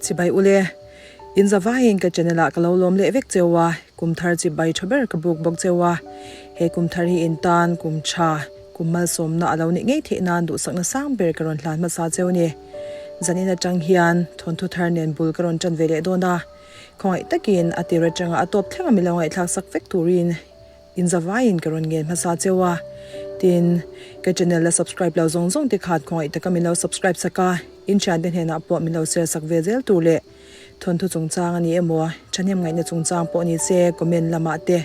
Chibai ule, in zavaiin ka channel ah ka lo lawm leh vek cheu a, kum thar chibai tha ber ka buk bawk cheu a, he kum thar hi in tan kum tha, kum malsawmna a lo nih ngei theih nan duhsakna sang ber ka rawn hlan hmasa cheu ni. Zanin atang hian thawnthu thar nen bul ka rawn tan ve leh dawn a, khawngaih takin a tir atanga a tawp thleng a mi lo ngaihthlak sak vek turin In zavaiin ka rawn ngen hmasa cheu a, tin, ka channel la subscribe lo zawng zawng te khan khawngaih taka min lo subscribe sak a, in thiante hnenah pawh min lo share sak ve zel tur leh thawnthu chungchang a ni emaw, thahnem ngaihna chungchang pawh ni se comment lamah te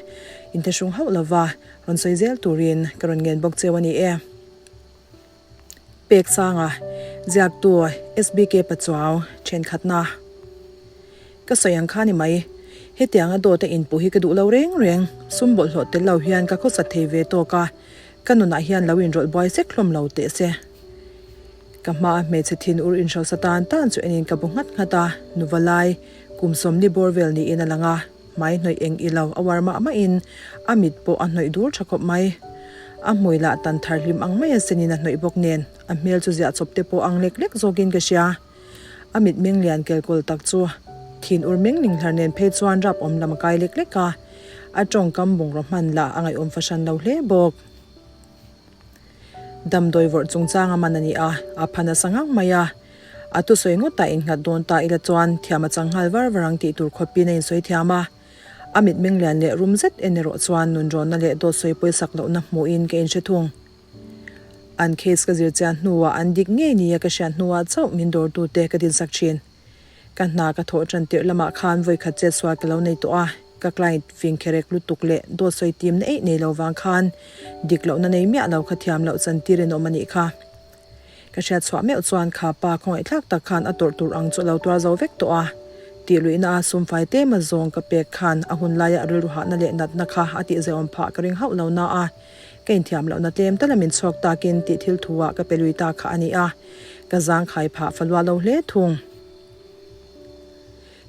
inthlahrung hauh lova rawn sawi zel turin ka rawn ngen bawk cheu a ni e. Pek sanga ziaktu SBK Pachuau thenkhatna ka sawi ang kha ni mai. Hetianga dawt a inpuh hi ka duh lo reng reng. Sum bawlhhlawh tel lo hian ka khawsat thei ve tawk a, ka nunah hian lo inrawlh buai sek hlawm lo teh se. Ka hmaa hmeichhe thin ur inhrosa tan tan chu enin ka bu nghat nghat a, nuva lai kum sawmli bawr vel niin a lang a. Hmai hnawih eng i lo a uar mah mahin a mit pawh a hnawih dur tha khawp mai. A hmui lah tan thar hlim ang mai a senin a hnawih bawk nen a hmel chu ziah chawp te pawh ang lek lek zawkin ka hria. A mit meng lian kelkawl tak chu thin ur meng ling hlar nen phei chuan rap awm lam a kai lek lek a, a tawngkam bungraw hman lah a ngaihawm fahran lo hle bawk. Damdawi vawrh chungchang a man a ni a, a pha nasa ngang mai a. A thusawi ngawtah innghat dawn ta ila chuan thiam a chang nghal var var ang tih tur khawpin a insawi thiam a. A mitmeng lian leh rum zet en erawh chuan nunrawnna leh dawt sawi pawisak lohna hmuhin ka inhre thung. An case ka zir chian hnuah an dik ngei nia ka hriat hnuah chauh min dawrtute ka dinsak thin. Ka hna ka thawh tan tirh lamah khan vawikhat chet sual ka lo nei tawh a, ka client fing kherek lutuk leh dawt sawi tim na eih nei lo vang khan dik lohna nei miah lo kha thiam loh chan tir in awm a nih kha. Ka hriat chhuah meuh chuan kha pa khawngaihthlak tak khan a tawrh tur ang chu a lo tuar zo vek tawh a, tih luihna a sumfai tlem a zawng ka pek khan a hun laia a rilru hahna leh natna kha a tih zaiawm phah ka ring hauh lo na a, ka inthiam lohna tlem tal a min chhuak takin tih thil thu ah ka pe lui ta kha a ni a. Ka zang khai phah falua lo hle thung.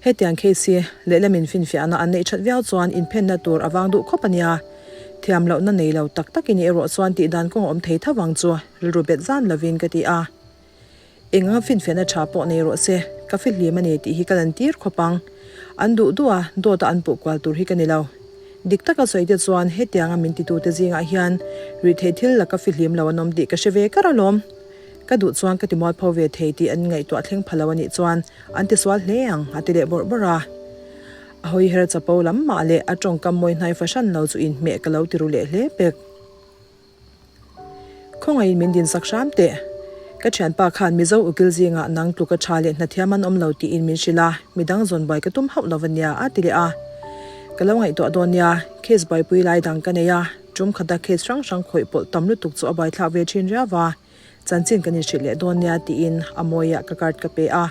Hetiang case hi lehlamin finfiahna an neih that viau chuan inphenna tur a vang duh khawp a nia. Thiam lohna nei lo tak tak i nih erawh chuan tihdan kawng a awm thei tho ang chu rilru bet zan lovin ka ti a. Eng anga finfiahna tha pawh nei rawh se, ka fihlim a ni tih hi ka lan tir khawp ang. An duh duh a, dawta an puh kual tur hi ka ni lo. Dik taka sawi te chuan hetianga min titute zingah hian rihtheih thil laka fihlim lo an awm tih ka hre ve kar alawm. Ka duh chuan ka ti mualpho ve thei tih an ngaihtuah thleng pha lo a nih chuan an ti sual hle ang a ti leh bawrh bawrh a. A hawi her chapo lam mah leh a tawngkam mawi hnai fahran lo chu inhmeh ka lo ti ru leh hle pek. Khawngaihin min dinsak hram teh. Ka thianpa khan Mizo ukil zingah nang tluka tha leh hnathiam an awm lo tiin min hrilh a, midang zawn buai ka tum hauh lo ania a ti leh a. Ka lo ngaihtuah dawn nia, case buaipui lai dang ka nei a, tum khata case hrang hrang khawih pawlh tam lutuk chu a buaithlak ve thin riau a, chanchin kan inhrilh leh dawn nia tiin a mawiah ka card ka pe a,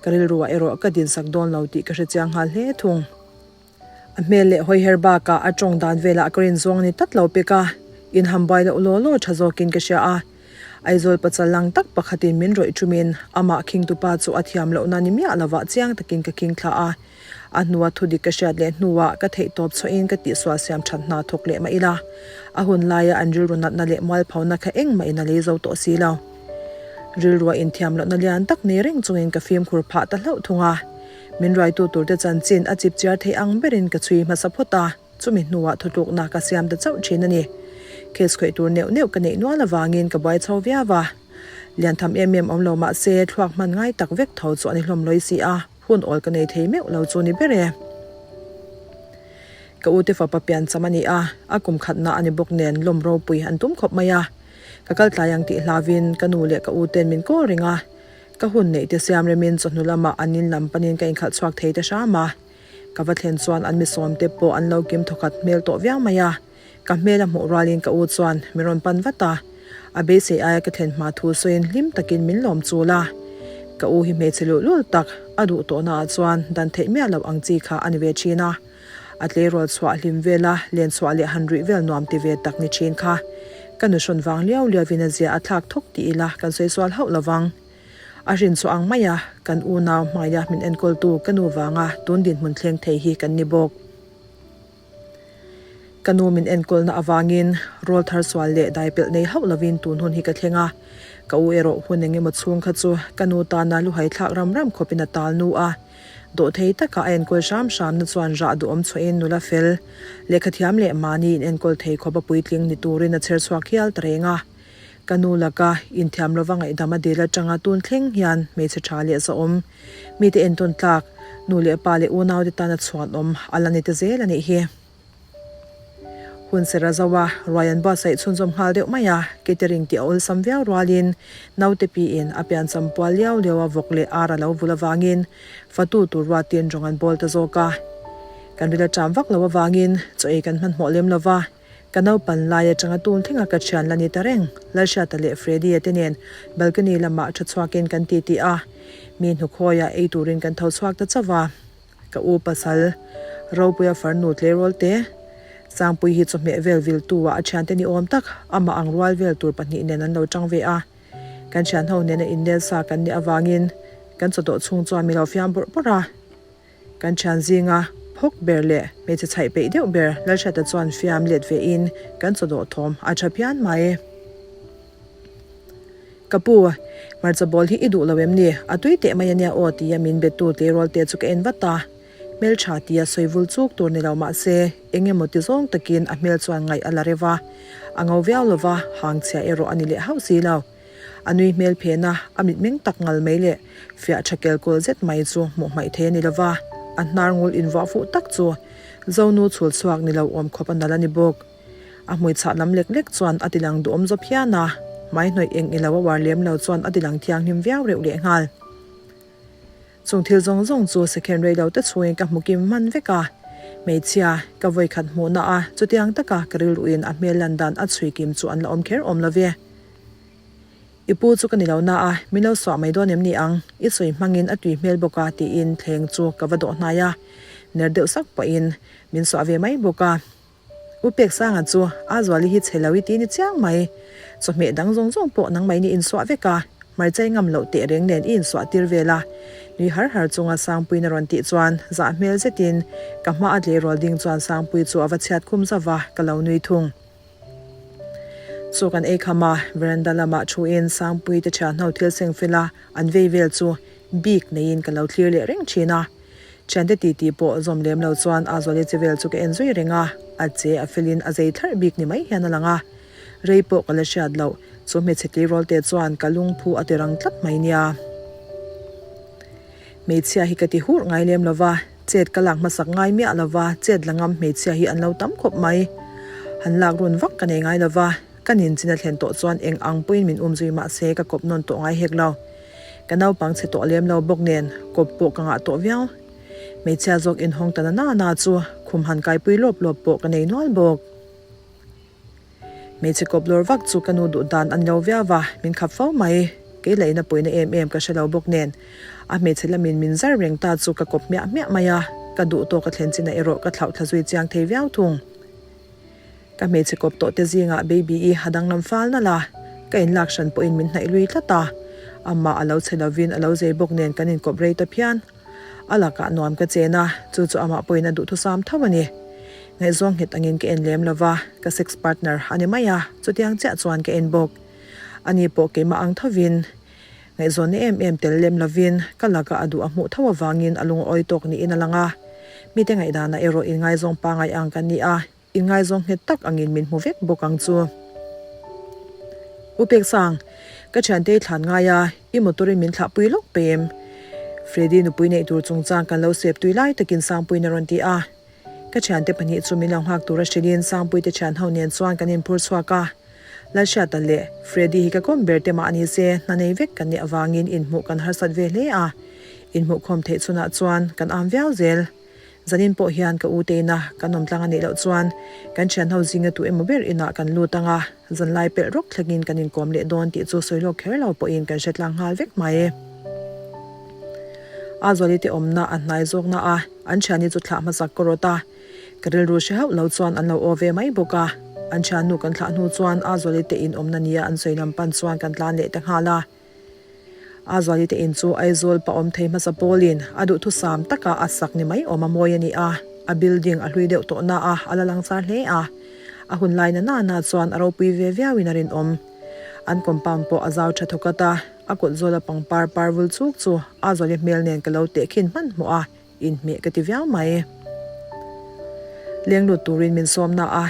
ka rilruah erawh ka dinsak dawn lo tih ka hrechiang nghal hle thung. A hmel leh hawiher bakah a tawng dan velah ka rin zawng a ni tlat lo pek a, inham buai loh law law tha zawkin ka hria a. Aizawl pachal lang tak pakhatin min rawih thumin amah khingtupa chu a thiam lohna ni miah lovah chiang takin ka khing thla a. A hnua thudik ka hriat leh hnuah ka theihtawp chhuahin ka tihsual siam that hna thawk leh mah ila, a hun laia an rilru natna leh mualphona kha engmah in a lei zo tawh si lo. Rilrua inthiam lohna lian tak nei reng chungin ka fimkhur phah ta hlauh thung a. Min ruaitu turte chanchin a chip chiar thei ang berin ka chhui hmasa phawt a, chumi hnuah thutlukna ka siam ta chauh thin a ni. Case khawih tur neuh neuh ka neih nual avangin ka buai chho viau a. Lian tham em em awm lo mah se thluak hman ngai tak vek tho chu a ni hlawm lawi si a, hun awl ka nei thei meuh lo chu ni ber e. Ka ute fapa piancham a ni a, a kum khatna a ni bawk nen lawm ropui an tum khawp mai a. Ka kal tlai ang tih hlauvin ka nu leh ka uten min kawl reng a. Ka hun neih te siam remin chawhnu lamah an in lam panin ka inkhalh chhuak thei ta hram a. Ka va thlen chuan an misawm te pawh an lo kim thawkhat hmel tawh viau mai a. Ka hmel a hmuh rualin ka u chuan min rawn pan vat a. A beisei aia ka thlen hma thu sawiin hlim takin min lawm chul a. Ka u hi hmeichhe luhlul tak a duh tawhna ah chuan dan theih miah loh ang chi kha a ni ve thin a. A tleirawl chhuah hlim vela len chhuah leh han ruih vel nuam ti ve tak ni thin kha. Ka nu hrawn vang liau liauin a zia a thlak thawk ti ila kan sawi sual hauh lo vang. A hrin chhuah ang maia kan unau hmaia min enkawltu ka nu vanga tun dinhmun thleng thei hi kan ni bawk. Ka nu min enkawlna avangin rawl thar sual leh daipelh nei hauh lovin tun hun hi ka thleng a. Ka u erawh hun eng emaw chhung kha chu ka nu tana luhai thlak ram ram khawpin a tal nu a. Dawhthei taka a enkawl hram hramna chuan rah duhawm chhuahin nula fel, lehkhathiam leh mahni inenkawl thei khawpa puitling ni turin a chher chhuak hial ta reng a. Ka nu laka inthiam lova ngaihdam a dil atanga tun thleng hian hmeichhe tha leh zahawm, mite entawn tlak, nu leh pa leh unaute tana chhuanawm a la ni ta zel a nih hi. Hun ser a zo a, ruai an buatsaih chhunzawm nghal deuh mai a, catering tih a awlsam viau rualin naute piin a piancham pual liau liau a vawk leh ar a lo vul avangin fatu tur ruatin rawng an bawl ta zawk a. Kan ril a ṭam vak lo avangin chaw ei kan hmanhmawh lem lo va, ka naupan lai atanga tun thlenga ka ṭhian la ni ta reng, Lalhriata leh Freddy-a te nen balcony lamah ṭha chhuakin kan titi a, mi hnukhawiah ei turin kan tho chhuak ta chauh va. Ka u pasal, Ropuia farnu tleirawl te, Sangpui hi chawhmeh vel viltu ah a thiante ni awm tak, amah ang rual vel tur pahnih nen an lo tang ve a. Kan thian ho nena innel sa kan nih avangin kan chawdawh chhung chuan mi lo fiam bawrh bawrh a. Kan thian zinga phawk ber leh hmeichhe chhaih peih deuh ber Lalhriata chuan fiam let ve in kan chawdawh thawm a tha phian mai. Ka pu, hmarcha bawl hi i duh lo em ni? A tui teh mai ania aw tia min betu tleirawl te chu ka en vat a. Hmeltha tia sawi vul chuk tur ni lo mah se, eng emaw ti zawng takin a hmel chuan ngaih a la rev a. A ngo viau lo va, hang chhia erawh a ni leh hauh si lo. A nui hmel phen a, a mitmeng tak ngal mai leh fiah tha kel kawl zet mai chu hmuh hmaih thei a ni lo va, a hnar ngul invuah fuh tak chu Zonu chhul chhuak ni lo awm khawp a nalh a ni bawk. A hmui chhah lam lek lek chuan a tilang duhawm zawp hian a, hmai hnawih eng ilo a uar lem lo chuan a tilang thianghlim viau reuh leh nghal. Chung thil zawng zawng chu second rei lo te chhungin ka hmu kim hman vek a, hmeichhia ka vawi khat hmuhna a chutiang taka ka rilruin a hmel lan dan a chhui kim chu an la awm kher awm lo ve. I pu chu ka ni lo na a, min lo suah mai dawn em ni ang? I sawi hmangin a tui hmel bawk a tiin thleng chu ka va dawh hnai a, ner deuh sak pawhin min suah ve mai bawk a. U Peksanga chu a zuali hi chhe lo i ti ni chiang mai. Chawhmeh dang zawng zawng pawh nangmah in i insuah vek a, hmarchai ngam loh teh reng nen i insuah tir vel a. Nui har har chunga Sangpuiin a rawn tih chuan zah hmel zetin ka hma a tleirawl ding chuan Sangpui chu a va chhiat khum zauh va, ka lo nui thung. Chaw kan ei kham a, veranda lamah thuin Sangpui te thianho thil seng fel a an vei vel chu bik neiin ka lo thlir leh reng thin a. Thiante titi pawh zawm lem lo chuan a zuali che vel chu ka en zui reng a, a che a felin a zei thlarh bik ni mai hian a lang a. Rei pawh ka la hriat loh, chu hmeichhe tleirawl te chuan ka lungphu a ti rang tlat mai nia. Hmeichhia hi ka ti hurh ngai lem lo va, chet ka lak hmasak ngai miah lo va, chet la ngam hmeichhia hi an lo tam khawp mai. Han lak run vak ka nei ngai lo va, ka ninchin a thlen tawh chuan eng ang pawhin min um zui mah se ka kawp nawn tawh ngai hek lo. Ka naupang chhe tawh lem lo bawk nen kawp pawh ka ngah tawh viau. Hmeichhia zawk inhawng ta na na na chu khum han kaipui lawp lawp pawh ka nei nual bawk. Hmeichhe kawp lawr vak chu ka nu duh dan a ni lo viau va, min khap fo mai. Kei laihna pawina em em ka hre lo bawk nen a hmeichhe lamin min zar reng ta chu ka kawp hmiah hmiah mai a, ka duh tawk a thlen chinah erawh ka thlauh thla zui chiang thei viau thung. Ka hmeichhe kawp tawh te zingah baby i a danglam fal nalh a, ka inlak hran pawhin min hnaih lui tlat a, amah a lo che lovin a lo zei bawk nen kan inkawp rei ta phian. A lakah nuam ka chen a, chu chu amah pawhin a duhthusam tho a ni. Ngaihzawng nghet angin ka en lem lova, ka sex partner a ni mai a, chutiang chiah chuan ka en bawk. Ani pawh keimah ang thovin ngaihzawnna em em tel lem lovin ka lakah a duh a hmuh tho avangin a lungawi tawk niin a lang a. Mite ngaihdanah erawh inngaizawng pangngai ang kan ni a. Inngaizawng nghet tak angin min hmu vek bawk ang chu. U Peksang, ka thiante i thlan ngai a, i motor in min thlah pui lawk pem. Freddy nupui neih tur chungchang kan lo sep tui lai takin Sangpuiin a rawn ti a. Ka thiante pahnih chu min lo nghak tur a hrilhin Sangpuite thianho nen chuan kan inphur chhuak a. Lalhriata leh Freddy hi ka kawm ber te mah ni se, hna nei vek kan nih avangin inhmuh kan harsat ve hle a. Inhmuhkhawm theih chhunah chuan kan am viau zel. Zanin pawh hian ka u te ina kan awm tlang a nih loh chuan kan thianho zinga tu emaw ber inah kan lut ang a, zanlai pelh rawk thlengin kan inkawm leh dawn tih chu sawi lawk kher lo pawhin kan hre tlang nghal vek mai. A Zuali te awmna a hnai zawkna a, an thiani chu thlah hmasak ka rawt a, ka rilru hre hauh lo chuan an lo aw ve mai bawk a, an thiannu kan thlah hnu chuan a Zuali te in awmna nia an sawi lam pan chuan kan tlan leh ta nghal a. A Zualite in chu Aizawl pa awm thei hmasa pawlin a duhthusam taka a sak ni mai awm a mawi a ni a. A building a hlui deuh tawh na a, a la langsar hle a. A hun lai na na na chuan a ropui ve viauin a rinawm. An compound pawh a zau tha thawk at a, a kawt zawla pangpar par vul chuk chu a zawli hmel nen ka lo tehkhin hmanhmawh a, inhmeh ka ti viau mai. Leng lut turin min sawm na a,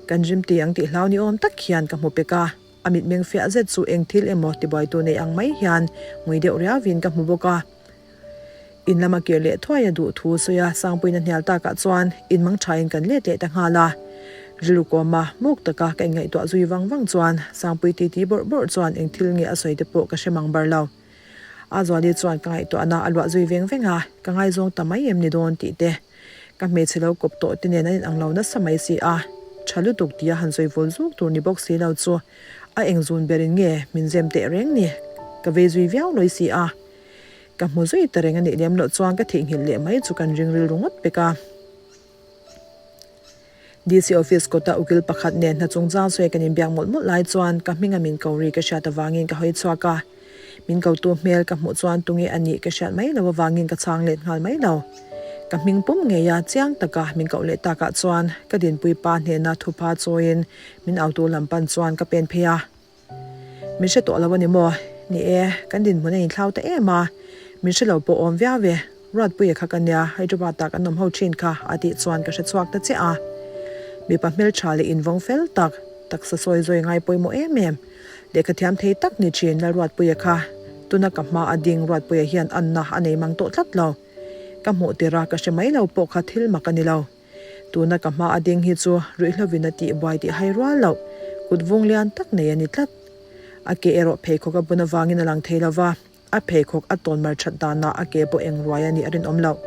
kan rim ti ang tih hlau ni awm tak hian ka hmu pek a, a mitmeng fiah zet chu eng thil emaw tibuaitu nei ang mai hian ngui deuh riauin ka hmu bawk a. In lama kir leh thuai a duh thu sawi a, Sangpuiin a hnial takah chuan in mang thain kan let leh ta nghal a. Rilru kawma muk taka ka inngaihtuah zui vang vang chuan Sangpui titi bawrh bawrh chuan eng thil nge a sawi te pawh ka hre mang bar lo. A Zuali chuan ka ngaihtuahna a luah zui veng veng a, ka ngaizawng ta mai em ni dawn tih te. Ka hmeichhe lo kawp tawh te nen an inang lo nasa mai si a, tha lutuk tia han sawi vawl zuk tur ni bawk si lo chu a eng zun berin nge min zem teh reng ni? Ka vei zui viau lawi si a. Ka hmu zui ta reng a nih lem loh chuan ka theihnghilh leh mai chu kan ring rilru ngawt pek a. DC office kawta ukil pakhat nen hna chungchang sawi kan inbiak mawlh mawlh lai chuan ka hminga min ko ri ka hriat avangin ka hawi chhuak a. Min kotu hmel ka hmuh chuan tunge a nih ka hriat mai lo avangin ka chhang let nghal mai lo. Ka hming pum ngeia chiang taka min koh leh takah chuan ka dinpui pa hnena thupha chawiin min autu lam pan chuan ka pen phei a. Min hre tawh lo a ni maw? Ni e, kan dinhmun a inthlau ta em a, min hre lo pawh awm viau e. Ruatpuia kha ka nia, Hyderabad ah kan awm ho thin kha a tih chuan ka hre chhuak ta chiah a. Mipa hmeltha leh invawng fel tak, taksa sawi zawi ngai pawimawh em em, lehkha thiam thei tak ni thin Lalruatpuia kha tuna ka hma a ding Ruatpuia hian anna a nei mang tawh tlat lo. Ka hmuh tirh a ka hre mai lo pawh kha thil mak a ni lo. Tuna ka hma a ding hi chu ruihhlovin a tih buai tih hai rual loh, kut vung lian tak nei a ni tlat. A ke erawh pheikhawk a bun avangin a lang thei lo va, a pheikhawk a tawn mar that danah a ke pawh eng ruai a nih a rinawm loh.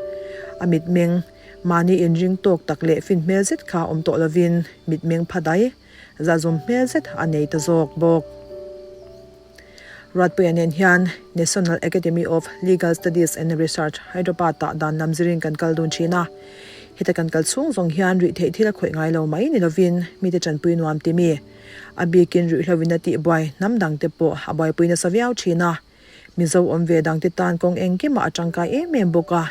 A mitmeng, mahni inring tawk tak leh fin hmel zet kha awm tawh lovin mitmeng pha dai, zahzum hmel zet a nei ta zawk bawk. Ruatpuia nen hian National Academy of Legal Studies and Research, Hyderabad-ah dan lam zirin kan kal dun thin a. Heta kan kal chhung zawng hian ruih theih thil a khawih ngai lo mai ni lovin mite tanpui nuam ti mi, a bikin ruihhlovin a tihbuai hnam dangte pawh a buaipui nasa viau thin a. Mizo awm ve dangte tan kawng engkimah a tangkai em em bawk a.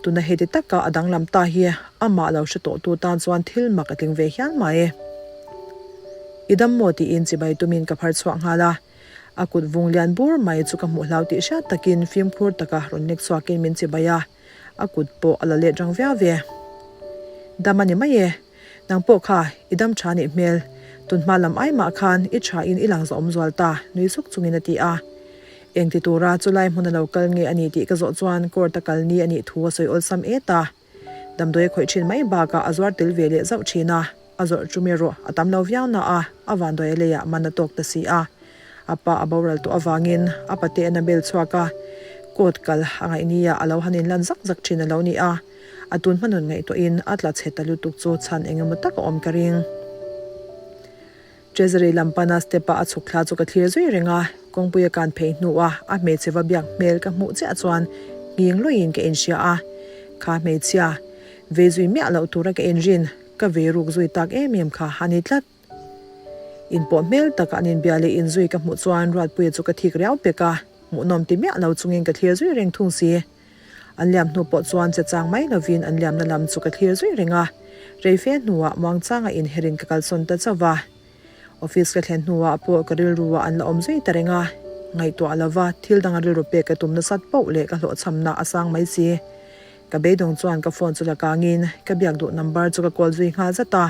Tuna heti taka a danglam ta hi amah lo hre tawhtu tan chuan thil mak a tling ve hial mai. I dam maw tiin chibai tumin ka phar chhuak nghal a. A kut vung lian bur mai chu ka hmuh hlau tih hriat takin fimkhur taka rawn nek chhuakin min chibai a, a kut pawh a la let rang viau ve. Dam a ni mai e. Nang pawh kha i dam tha nih hmel. Tunhma lam ai mah khan i tha in i lang zawhawm zual ta, nui suk chungin a ti a. Eng ti tura chulai hmun a lo kal nge a ni tih ka zawh chuan court a kal ni a nih thu a sawi awlsam et a. Damdawi a khawih thin mai bakah a zuar tel ve leh zauh thin a, a zawrh chu mi erawh a tam lo viau na a, a vanduai a leiah man a tawk ta si a. A pa a boral tawh avangin a pate'n a bel chhuak a, court kal a ngaih nia a lo han inlan zak zak thin a lo ni a, a tun hmanun ngaihtuahin a tla chhe ta lutuk chu chhan eng emaw tak a awm ka ring. Treasury lam pana step a a chhuk thla chu ka thlir zui reng a, kawngpui a kan phei hnuah a hmeichhe va biak hmel ka hmuh chiah chuan nghing luiin ka inhria a, kha hmeichhia vei zui miah loh tura ka inrin ka vei ruk zui tak em em kha a ni tlat. Inpawh hmel taka an inbia leh inzui ka hmuh chuan Ruatpuia chu ka thik riau pek a, hmuhnawm ti miah lo chungin ka thlir zui reng thung si. An liam hnu pawh chuan che chang mai lovin an liamna lam chu ka thlir zui reng a, rei fe hnuah muangchanga inherin ka kalsawn ta chauh va. Office ka thlen hnuah pawh ka rilruah an la awm zui ta reng a, ngaihtuah lova thil danga rilru pek ka tum nasat poh leh ka hlawhchhamna a sang mai si. Ka beidawng chuan ka phone chu la kangin ka biak duh number chu ka call zui nghal zat a.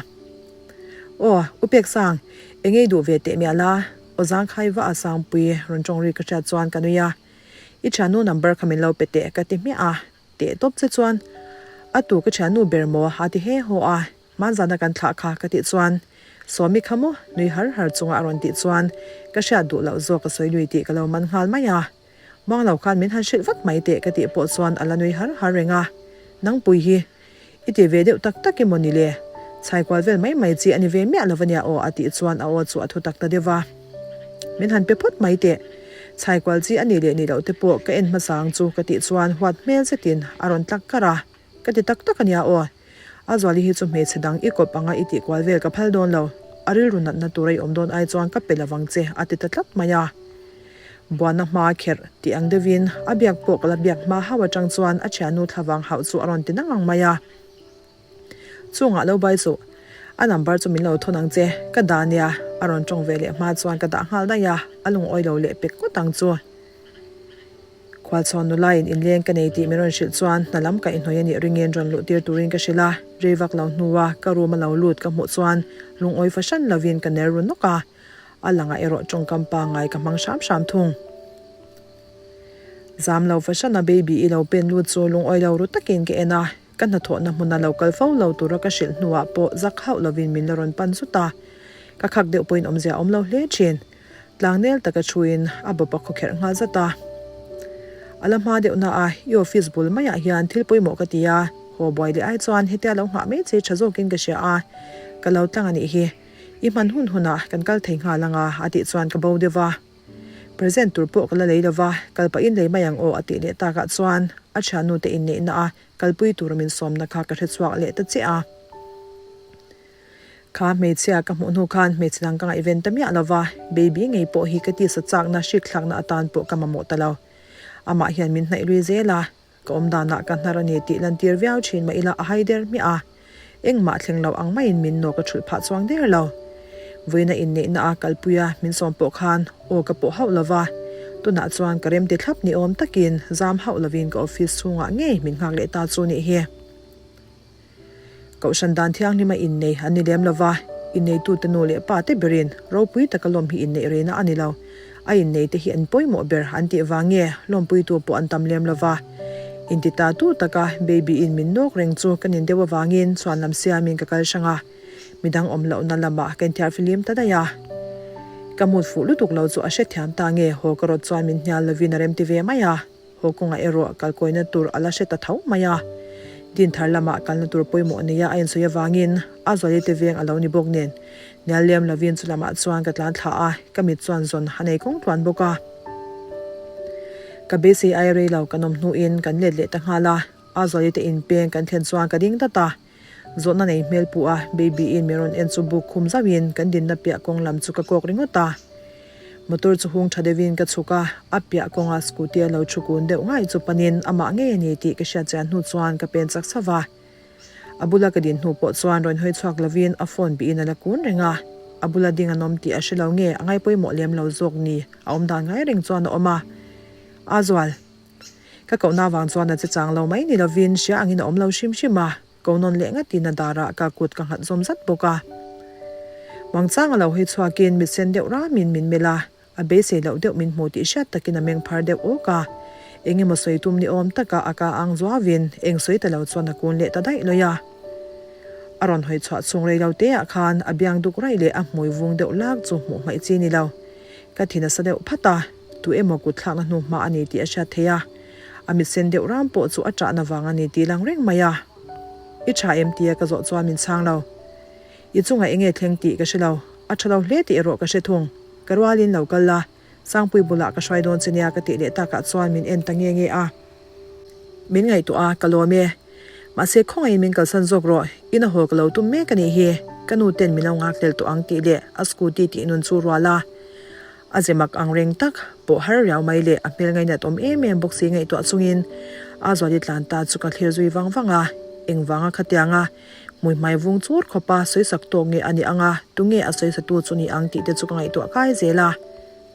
Aw, U Peksang, eng ei duh ve teh miah la? Aw zangkhai va a Sangpui rawn tawng ri ka hriat chuan ka nui a. I thiannu number kha min lo pe teh ka ti hmiah a, teh tawp che chuan a tu ka thiannu ber maw a ti he haw a, hmanzana kan thlah kha ka tih chuan Sawmi kha maw nui har har chunga a rawn tih chuan ka hriat duh loh zawk a sawi lui tih ka lo man nghal mai a, Muang lo khan min han hrilh vat mai teh ka tih pawh chuan a la nui har har reng a, Nangpui hi i ti ve deuh tak tak emaw ni le? Chhai kual vel mai mai chi a ni ve miah lo ania aw a tih chuan a aw chu a thu tak ta deuh va. Min han pe phawt mai teh. Chhai kual chi a nih leh nih loh te pawh ka en hmasa ang chu ka tih chuan huat hmel zetin a rawn tlak kar a. Ka ti tak tak ania aw. A zuali hi chu hmeichhe dang i kawp anga i tih kual vel ka phal dawn lo. A rilru natna tura i awm dawn ai chuan ka pe lovang che a ti ta tlat mai a. Buana hma kherh tih ang deuhin a biak pawh ka la biak hma hauh atang chuan a thiannu thlavang hauh chu a rawn ti nang ang mai a. Chungah lo bai suh. A number chu min lo thawn ang che, ka dah nia, a rawn tawng ve leh hma chuan ka dah nghal daih a, a lungawi lo leh pek ngawt ang chu. Khualchhawn nulaiin inleng ka nei tih min rawn hrilh chuan hna lam ka inhnawih a nih ringin rawn luh tir turin ka hrilh a, rei vak lo hnua ka room a lo lut ka hmuh chuan lungawi fahran lovin ka ner ru nawk a, a langah erawh tawngkam pangngai ka hmang hram hram thung. Zam lo fahran a baby i lo pen lut chu lungawi lo ru takin ka en a, ka hnathawhna hmuna lo kal fo lo tura ka hrilh hnuah pawh zak hauh lovin min la rawn pan zut a, ka khak deuh pawhin awmzia a awm lo hle thin. Tlangnel taka thuin a bawp a khawkherh nghal zat a. A la hma deuh na a, i office bul maiah hian thil pawimawh ka ti a, haw buai leh ai chuan hetia lo nghah mai che tha zawkin ka hria a, ka lo tlang a nih hi. I hman hun hunah kan kal thei nghal ang a, a tih chuan ka bo deuh va. Present tur pawh ka la lei lo va, kal pahin lei mai ang aw a tih leh takah chuan a thiannu te inneihna a kalpui tura min sawmna kha ka hre chhuak leh ta chiah a. Kha hmeichhia ka hmuh hnu khan hmeichhe dang ka ngaihven ta miah lo va, baby ngei pawh hi ka tisa chakna hrikthlakna atan pawh ka mamawh ta lo. Amah hian min hnaih lui zel a, ka awm danah ka hnar a ni tih lantir viau thin mah ila a hai der hmiah a, engmah thleng lo ang maiin min nawk a thulh phah chuang der lo. Vawiina inneihna a kalpuia min sawm pawh khan aw ka pawh hauh lo va, tunah chuan ka remti thlap ni awm takin zam hauh lovin ka office chhungah ngei min nghak leh ta chu nih hi. Kohhran dan thianghlima innei an ni lem lova, inneitute nu leh pa te berin ropui taka lawm hi inneih reina a ni lo. A inneite hi an pawimawh ber an tih vang nge lawmpuitu pawh an tam lem lova. Intita tu taka baby in min nawk reng chu ka nin deuh avangin chhuan lam siamin ka kal hrang a, midang awm lohna lamah ka inthiar fihlim ta daih a. Ka mut fuh lutuk lo chu a hrethiam ta nge haw ka rawt chuan min hnial lovin a remti ve mai a. Haw kawngah erawh kalkawina tur a la hre ta tho mai a. Dinthar lamah kalna tur pawimawh neia a insawi avangin a zuali te veng a lo ni bawk nen Nial lem lovin chu lamah chuan ka tlan thla a, ka mit chuan zawn a nei kawng tluan bawk a. Ka beisei ai rei lo kan awm hnuin kan let leh ta nghal a, a zuali te inpeng kan thlen chuan ka ding dat a. Zawhna nei hmel pu a baby in min rawn en chu buk khum zauhin kan dinna piah kawng lam chu ka kawk ringawt a. Motor chu hung tha deuhin ka chhuk a, a piah kawnga scooty a lo thu kun deuh ngai chu panin amah ngei a ni tih ka hriat chian hnu chuan ka pen chak chauh a. A bula ka din hnu pawh chuan rawn hawi chhuak lovin a phone bihin a la kun reng a, a bula ding an awm tih a hre lo nge a ngaipawimawh lem lo zawk ni a awm dan ngai reng chuan a awm a. A zual. Ka kohna avang chuan a che chang lo mai ni lovin hria angin a awm lo hrim hrim a. Ko nawn leh ngatin a darah ka kut ka nghat zawm zat bawk a. Mangchang a lo hawi chhuakin mit sen deuh ramin min melh a, a beisei loh deuh min hmu tih hriat takin a meng phar deuh awk a. Eng emaw sawi tum ni awm taka a ka ang zuavin eng sawi ta lo chuan a kun leh ta daih lawih a. A rawn hawi chhuah chhung rei lo te ah khan a biang duk raih leh a hmui vung deuh lak chu hmuh hmaih chi ni lo. Ka thi nasa deuh phat a, tu emaw kut thlakna hnu hma a ni tih a hriat theih a. A mit sen deuh ram pawh chu a ṭahna vang a ni tih lang reng mai a. I ṭha em tia ka zawh chuan min chhang lo. I chungah enge thleng tih ka hre lo. A ṭha lo hle tih erawh ka hre thung. Ka rualin lo kal la, Sangpui bulah ka hruai dawn che nia ka tih leh takah chuan min en ta nge nge a. Min ngaihtuah a, ka lawm e. Mahse khawngaihin min kalsan zawk rawh, in a haw ka lo tum mek a nih hi. Ka nu ten min lo nghakhlel tawh ang tih leh a scooty tih nun chu rual a. A ze mak ang reng tak pawh har riau mai leh a hmel ngainat awm em em bawk si ngaihtuah chungin a zuali tlan ta chu ka thlir zui vang vang a, engvanga khatianga hmui hmai vung chur khawpa sawisak tawk nge a ni ang a, tunge a sawisatu chu ni ang tih te chu ka ngaihtuah kai zel a.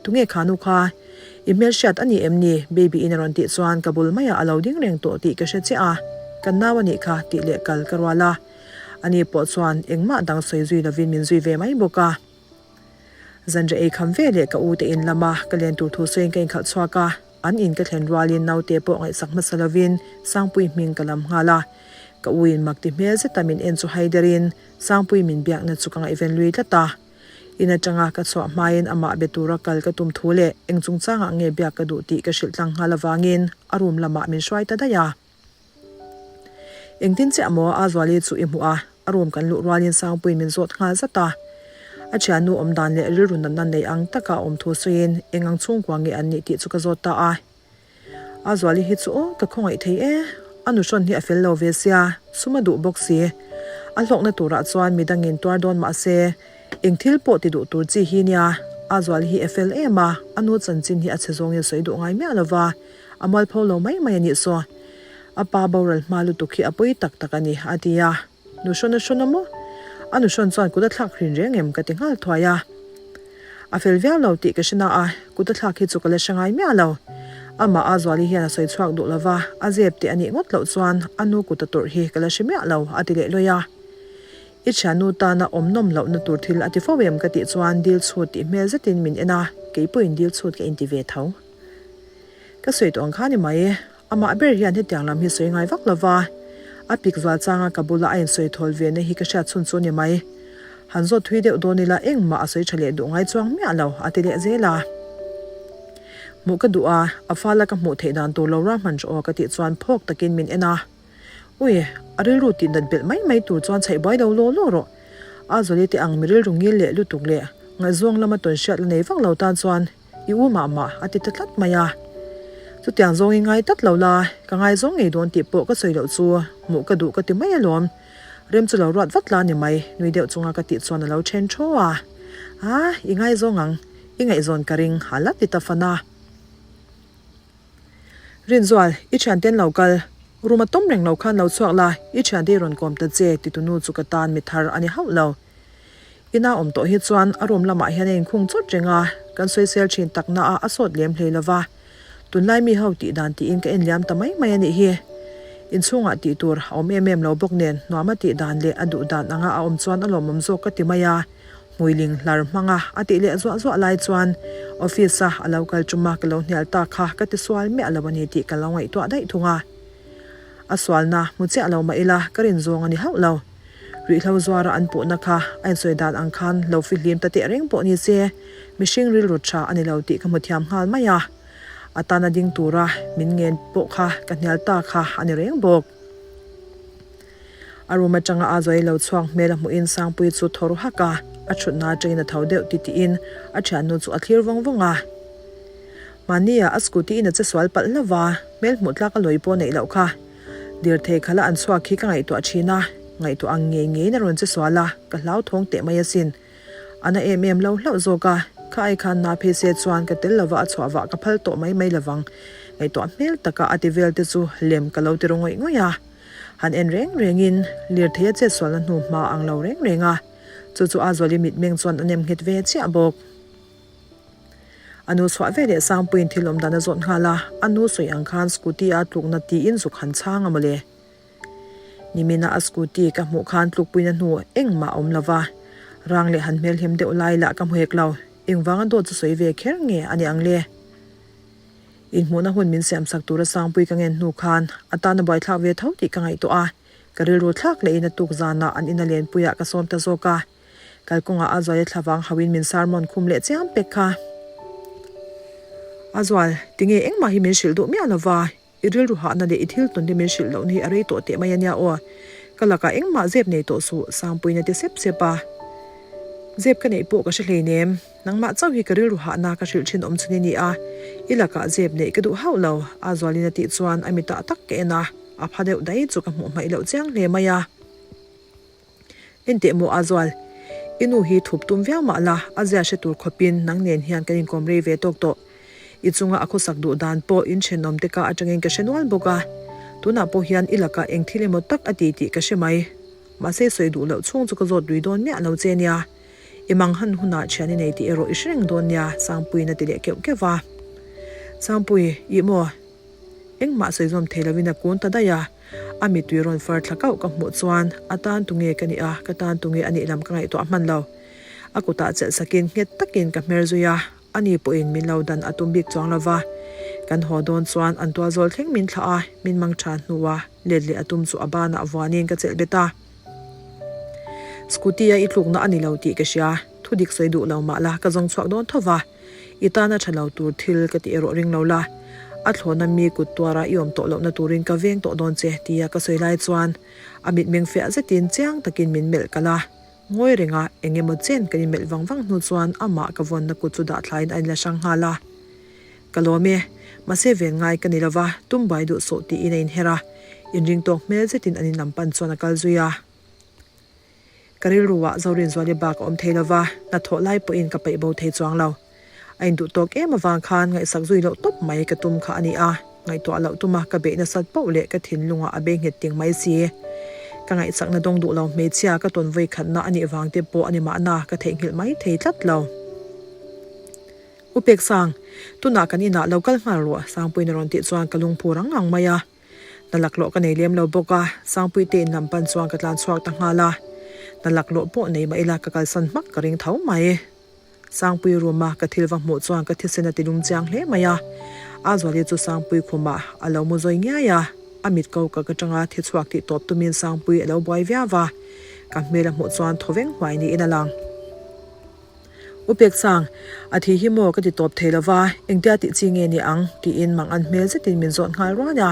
Tunge kha nu kha? I hmelhriat a ni em ni? Baby in a rawn tih chuan ka bul maiah a lo ding reng tawh tih ka hre chiah a, kan nau a nih kha tih leh kal ka rual a. Ani pawh chuan engmah dang sawi zui lovin min zui ve mai bawk a. Zanriah ei kham ve leh ka u te in lama ka len tur thu sawiin ka inkhalh chhuak a, an in ka thlen rualin naute pawh ngaihsak hmasa lovin Sangpui hming ka lam nghal a. Ka u in mak ti hmel zeta min en chu hai derin Sangpui min biakna chu ka ngaihven lui tlat a. In atanga ka chhuah hmain amah be tura kal ka tum thu leh eng chungchangah nge biak ka duh tih ka hrilh tlang nghal avangin a room lamah min hruai ta daih a. Engtin chiah maw a Zuali chu i hmuh a, a room kan luh rualin Sangpuiin min zawt nghal zat a. A thiannu awm dan leh rilru natna nei ang taka a awm thu sawiin eng ang chhungkua nge an nih tih chu ka zawt ta a. A Zuali hi chu aw ka khawngaih thei e, a nuhrawn hi a fel lo ve sia, sum a duh bawk si. A hlawkna turah chuan midangin tuar dawn mah se eng thil pawh ti duh tur chi hi nia, a Zuali hi a fel em a, a nu chanchin hi a chhe zawngin sawi duh ngai miah lo va. A mualpho lo mai mai a nih saw. A pa boral hma lutuk hi a pawi tak tak a ni, a ti a. Nu hrawn a hrawn a maw? A nu hrawn chuan kut a thlak hrin reng em ka ti nghal thuai a. A fel viau lo tih ka hre na a, kut a thlak hi chu ka la hre ngai miah lo. Amah a Zuali hian a sawi chhuak duh lova, a zep teh a nih ngawt loh chuan a nu kut a tawrh hi ka la hre miah lo a ti leh lawih a. I thiannu tana awm nawm lohna tur thil a ti fo em ka tih chuan dil chhut tih hmel zetin min en a, kei pawhin dil chhut ka inti ve tho. Ka sawi tawh ang kha ni mai, amah ber hian hetiang lam hi sawi ngai vak lova, a pik zual changa ka bula a insawi thawl ve na hi ka hriat chhun chu ni mai. Han zawt thui deuh dawn ila engmah a sawi tha leh duh ngai chuang miah lo a ti leh zel a. Hmuh ka duh a, a fala ka hmuh theih dan tur lo rah hman rawh aw ka tih chuan phawk takin min en a. Ui, a rilru tih nat belh mai mai tur chuan chhaih buai lo law law rawh. A Zawli te ang mi rilru ngil leh lutuk leh ngaihzawng lama tawn hriat la nei vak lo tan chuan i u mah mah a ti ta tlat mai a. Chutiang zawng i ngai tlat lo la, ka ngaizawng ngei dawn tih pawh ka sawi loh chu hmuh ka duh ka ti mai alawm. Rem chu lo ruat vat la ni mai, nui deuh chunga ka tih chuan a lo then thaw a. A, i ngaizawng ang, i ngaihzawn ka ring a la ti ta fan a. Rinzual, i thianten lo kal. Room a tawm reng lo khan lo chhuak la, i thiante i rawn kawm ta che, ti tunu chu ka tan mi thar a ni hauh lo. Ina awm tawh hi chuan a room lamah hian a inkhung chawt reng a, kan sawisel thin tak na a, a sawt lem hlei lo va. Tunlai mi ho tih dan tiin ka en liam ta mai mai a nih hi. Inchhungah tih tur a awm em em lo bawk nen nuam a tih dan leh a duh dan anga a awm chuan a lawmawm zawk ka ti mai a. Hmuiling hlar hmanga a tih leh zuah zuah lai chuan office a a lo kal ṭuma ka lo hnial tak kha ka ti sual miah lo a ni tih ka lo ngaihtuah daih thung a. A sualna hmu chiah lo mah ila ka rin zawng a ni hauh lo. Ruihhlo zuara an puhna kha a insawi dan ang khan lo fihlim ta teh reng pawh ni se mihring rilru ṭha a ni lo tih ka hmu thiam nghal mai a. A tana ding tura min ngen pawh kha ka hnial ta kha a ni reng bawk. A room atanga a zawi lo chhuak hmel a hmuhin Sangpuii chu thaw ru hak a, a thutna atangin a tho deuh ti tiin a thiannu chu a thlir vawng vawng a. Mahnia a scooty in a che sual palh hlauh va, hmel hmuh tlak a lawi pawh neih loh kha. Lirthei khala an chhuak hi ka ngaihtuah thin a, ngaihtuah ang ngei ngeiin a rawn che sual a, ka hlauthawng teh mai asin. A na em em lo hlauh zawk a, kha ai khan na phei se chuan ka tel lova a chhuah vah ka phal tawh mai mai lovang. Ngaihtuah hmel taka a ti vel te chu lem ka lo ti ru ngawih ngawih a. Han en reng rengin lirthei a chetsualna hnu hma ang lo reng reng a, chu chu a Zuali mitmeng chuan a nem nghet ve chiah bawk. A nu chhuah ve leh Sangpuiin thil awm dan a zawt nghal a, a nu sawi ang khan scooty a tlukna tiin zuk han chhang a mawle. Nimina a scooty ka hmuh khan tlukpuina hnu engmah a awm lo va, rang leh han hmelhem deuh lai lah ka hmu hek lo, engvanga dawt chu sawi ve kher nge a ni ang le? Inhmuhna hun min siamsak tura Sangpui ka ngen hnu khan a tan a buaithlak ve tho tih ka ngaihtuah a, ka rilru thlak lehin a tuk zanah an ina lenpuiah ka sawm ta zawk a. Kalkawngah a zuaia thlavang hauhin min sermon khum leh chiam pek kha. A zual, tinge engmah hi min hrilh duh miah lova, i rilru hahna leh i thil tawn te min hrilh lohna hi a rei tawh teh mai a nia aw. Ka lakah engmah zep nei tawh suh, Sangpuiin a ti sep sep a. Zep ka neih pawh ka hre hleinem. Nangmah chauh hi ka rilru hahna ka hrilh thin awm chhun i ni a, i lakah zep neih ka duh hauh lo, a Zualin a tih chuan a mitah tak ka en a, a pha deuh daih chu ka hmuh hmaih loh chiang hle mai a. Enteh maw a Zual, i nu hi thup tum viau mah la, a zia hre tur khawpin nang nen hian kan inkawm rei ve tawk tawh. I chunga a khawsak duh dan pawh in thenawm te ka atangin ka hre nual bawk a, tunah pawh hian i lakah eng thil emaw tak a ti tih ka hre mai. Mahse sawi duh loh chhung chu ka zawt lui dawn miah lo che nia. I mang han hunah thian i nei tih erawh i hre reng dawn nia, Sangpuiin a ti leh keuh keuh va. Sangpui, ih maw? Engmah sawi zawm thei lovin a kun ta daih a. A mittui rawn far thla kauh ka hmuh chuan a tan tunge ka nih a, ka tan tunge a nih lam ka ngaihtuah hman lo. A kutah chelh sakin nghet takin ka hmer zui a, ani pawhin min lo dan a tum bik chuang lo va. Kan haw dawn chuan an tual zawl thleng min thlah a, min mang tha hnua let leh a tum chu a banah vuanin ka chelh bet a. Scooty a i tlukna a ni lo tih ka hria, thu dik sawi duh lo mah la ka zawng chhuak dawn tho va, i tana tha lo tur thil ka tih erawh ring lo la, a thlawna mi kut tuara i awm tawh lohna turin ka veng tawh dawn che tia ka sawi lai chuan a mitmeng fiah zetin chiang takin min melh kalh a, ngawi renga eng emaw chen kan inmelh vang vang hnu chuan amah ka vawnna kut chu dah thlaiin a inla hrang nghal a. Ka lawm e, mahse ven ngai ka ni lova, tum buai duh suh tiin a inher a, inring tawk hmel zetin an inlam pan chuan a kal zui a. Ka rilruah Zorinzuali bak a awm thei lova, hnathawh lai pawhin ka peih bo thei chuang lo. A induh tawk em avang khan ngaihsak zui loh tawp mai ka tum kha a ni a, ngaihtuah loh tuma ka beih nasat poh leh ka thinlungah a bei nghet ting mai si. Ka ngaihsakna dawng duh lo hmeichhia ka tawn vawi khatna a nih vang te pawh a ni mahna ka theihnghilh mai thei tlat lo. U Peksang, tunah kan inah lo kal nghal rawh Sangpuiin a rawn tih chuan ka lungphu rang ngang mai a. Hna laklawh ka nei lem lo bawk a, Sangpuite in lam pan chuan ka tlan chhuak ta nghal a. Hna laklawh pawh nei mah ila ka kalsan hmak ka ring tho mai. Sangpui room a ka thil va hmuh chuan ka thisen a ti lum chiang hle mai a. A Zuali chu Sangpui khumah a lo mu zawi ngiai a, a mit ko ka ka tanga thi chhuak tih tawp tumin Sangpui a lo buai viau va. Ka hmel a hmuh chuan thaw veng huai niin a lang. U Peksang, a thi hi maw ka ti tawp thei lo va, engtia tih chi nge ni ang? tiin mang an hmel zetin min zawt nghal ruan a.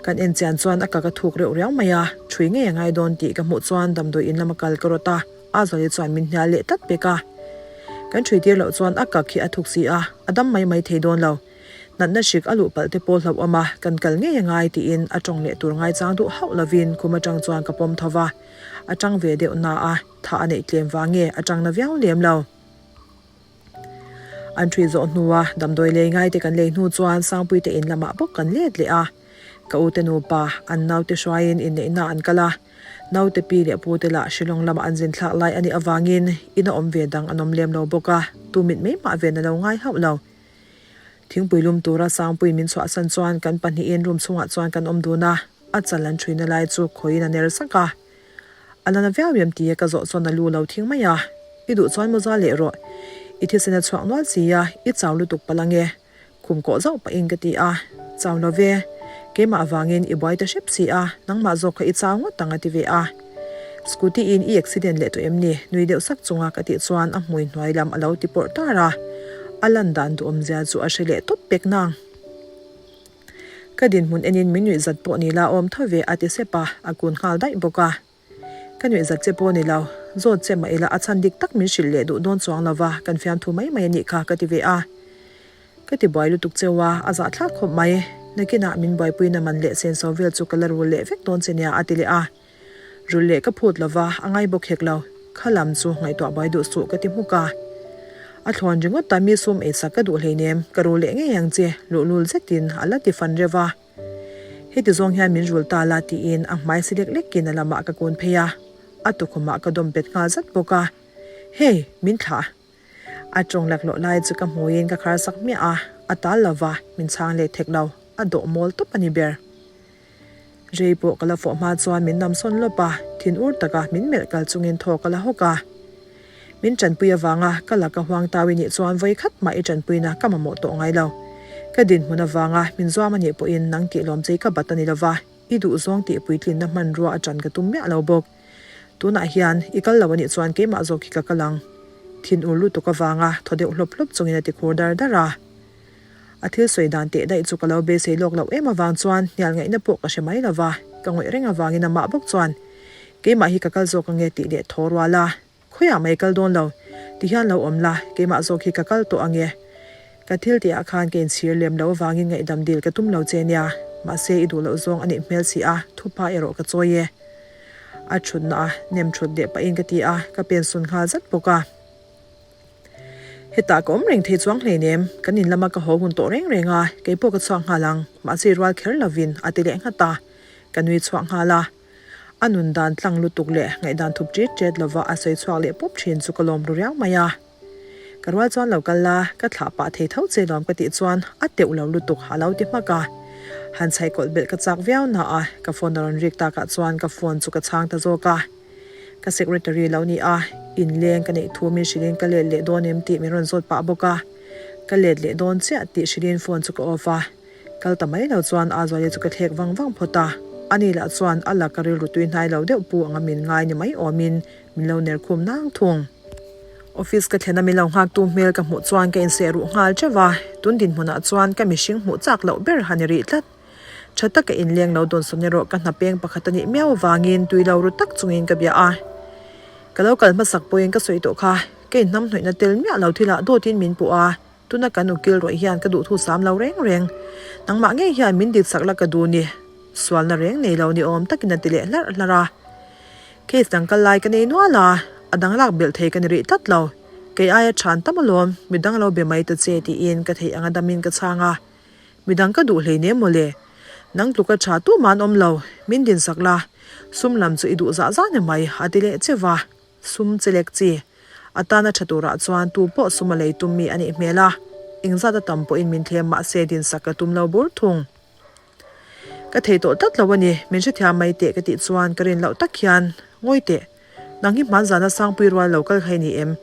Kan en chian chuan a ka ka thuk reuh riau mai a, ṭhui ngei a ngai dawn tih ka hmuh chuan damdawi in lama kal ka rawt a, a Zuali chuan min hnial leh tlat pek a. Kan ṭhui tir loh chuan a kak hi a thuk si a, a dam mai mai thei dawn lo. Natna hrik a luh palh te pawh hlauhawm a, kan kal ngei a ngai tiin a ṭawng leh tur ngaichang duh hauh lovin khum aṭang chuan ka pawm tho va, a ṭang ve deuh na a. Tha a neih tlem vang nge a tang na viau lem lo. An ṭhui zawh hnua damdawi lei ngaite kan lei hnu chuan Sangpuite in lamah bawk kan let leh a. Ka ute nupa an naute hruaiin inneihna an kal a. Naute pi leh pute lah Shillong lama an zin thlak lai a nih avangin in a awm ve dang an awm lem lo bawk a, tu mit mai mah ven a lo ngai hauh lo. Thingpui lum tura Sangpuiin min chhuahsan chuan kan pahnihin room chhungah chuan kan awm dun a, a chal an ṭhuina lai chu khawiin a ner sak a. A la na viau em tia ka zawh chuan a lu lo thing mai a, I duh chuan mawza leh rawh. I thisen a chhuak nual si a, i chau lutuk palh ange. Khum kawh zauh pahin ka ti a, Chau lo ve. Keimah avangin i buai ta hrep si a, nangmah zawk kha i chau ngawt ang a ti ve a. Scooty in i accident leh tawh em ni? Nui deuh sak chunga ka tih chuan a hmui hnuai lam a lo ti pawrh tar a, a lan dan duhawmzia chu a hre leh tawp pek nang. Ka dinhmun enin min nuih zat pawh ni la awm tho ve a ti sep a, a kun nghal daih bawk a. Ka nuih zat che pawh ni lo, zawt che mah ila a chhan dik tak min hrilh leh duh dawn chuang lo va, kan fiamthu mai mai a nih kha ka ti ve a. Ka ti buai lutuk cheu a, a zahthlak khawp mai. Nakinah min buaipuina man leh senso vel chu ka la rul leh vek dawn che nia a ti leh a. Rul leh ka phut lo va, a ngai bawk hek lo. Kha lam chu ngaihtuah buai duh suh ka ti hmuk a. A thlawn ringawt ta mi sum eisak ka duh hleinem, ka rul leh ngei ang che, luhlul zetin a la ti fan reuh a. Heti zawng hian min rul ta la tiin a hmai si lek lekin a lamah ka kun phei a, a tukhumah ka dawm bet nghal zat bawk a. Hey, min thlah. A tawng laklawh lai chu ka hmuiin ka khar sak hmiah a, a tal lo va, min chhang leh thek lo, a dawh mawl tawp a ni ber. Rei pawh ka la fawh hma chuan min nam sawn lawp a, thin ur taka min melh kal chungin thaw ka la hawk a. Min tanpui avanga ka laka huang tau i nih chuan vawi khat mah i tanpuina ka mamawh tawh ngai lo. Ka dinhmun avanga min zuam a nih pawhin nang tih lawm chei ka bat a ni lo va, i duhzawng tih puitlinna hmanrua a tan ka tum miah lo bawk. Tunah hian i kal lo a nih chuan keimah zawk hi ka kal ang. Thin ur lutuk avanga thaw deuh hlawp hlawp chungin a ti khur dar dar a. A thil sawi dan teh daih chu ka lo beisei lawk loh em avang chuan hnial ngaihna pawh ka hre mai lo va, ka ngawih reng avangin amah bawk chuan keimah hi ka kal zawk ange tih leh thaw rual a, Khawiah mai kal dawn lo, ti hian lo awm la, keimah zawk hi ka kal tawh ange. Ka thil tih ah khan ka inchhir lem lo avangin ngaihdam dil ka tum lo che nia, mahse i duh loh zawng a nih hmel si a, thupa erawh ka chawi e. A thutna a nem thut leh pahin ka ti a, ka pen sun nghal zat bawk a. Hetah ka awm reng thei chuang hleinem, kan in lama ka haw hun tawh reng reng a, keipawh ka chhuak nghal ang, mahse rual kher lovin a ti leh nghat a, ka nui chhuak nghal a. A nun dan tlang lutuk leh ngaihdan thup ṭit ṭet lova a sawi chhuak leh pawp ṭhin chu ka lawm ru riau mai a. Ka rual chuan lo kal la, ka thlah pah thei tho che lawm ka tih chuan a teuh lo lutuk a lo ti hmak a. Han chhaih kawlh belh ka chak viau na a, ka phone a rawn rik takah chuan ka phone chu ka chhang ta zawk a. Ka secretary lo ni a, inleng ka neih thu min hrilhin ka let leh dawn em tih min rawn zawt pah bawk a. Ka let leh dawn chiah tih hrilhin phone chu ka off a. Kal ta mai lo chuan a Zuali chu ka thlek vang vang phawt a. Ani lah chuan a laka rilru tui hnai lo deuh pu anga min ngai ni mai awmin min lo ner khum nang thung. Office ka thlen a min lo nghaktu hmel ka hmuh chuan ka inseh ruh nghal teuh a, tun dinhmunah chuan ka mihring hmuh chak loh ber han i rih tlat. Tha taka inleng lo dawn sawn erawh ka hna peng pakhat a nih miau avangin tui lo ru tak chungin ka bia a. Ka lo kal hmasak pawhin ka sawi tawh kha, ka inhnam hnawihna tel miah lo thilah dawtin min puh a, tuna kan ukil rawih hian ka duhthu sam lo reng reng. Nangmah ngei hian min dit sak la ka duh ni. Sualna reng nei lo ni awm takin a ti leh hlarh hlarh a. Case dang kal lai ka nei nual a, a dang lak belh thei ka ni rih tlat lo. Kei aia than tam alawm, midang lo be mai ta che tiin ka theih anga damin ka chhang a. Midang ka duh hleinem mawle. Nang tluka tha tumah an awm lo, min din sak la. Sum lam chu i duh zah zah ni mai, a ti leh cheu va. Sum chelek chi. A tana tha turah chuan tu pawh sum a lei tum mi a nih hmel a, engzat a tam pawhin min thlem mah se dinsak ka tum lo bur thung. Ka thei tawh tlat lo a ni, min hrethiam mai teh ka tih chuan ka rin loh tak hian, Ngawi teh, nang hi hmanzana Sangpui rual lo kal khai ni em?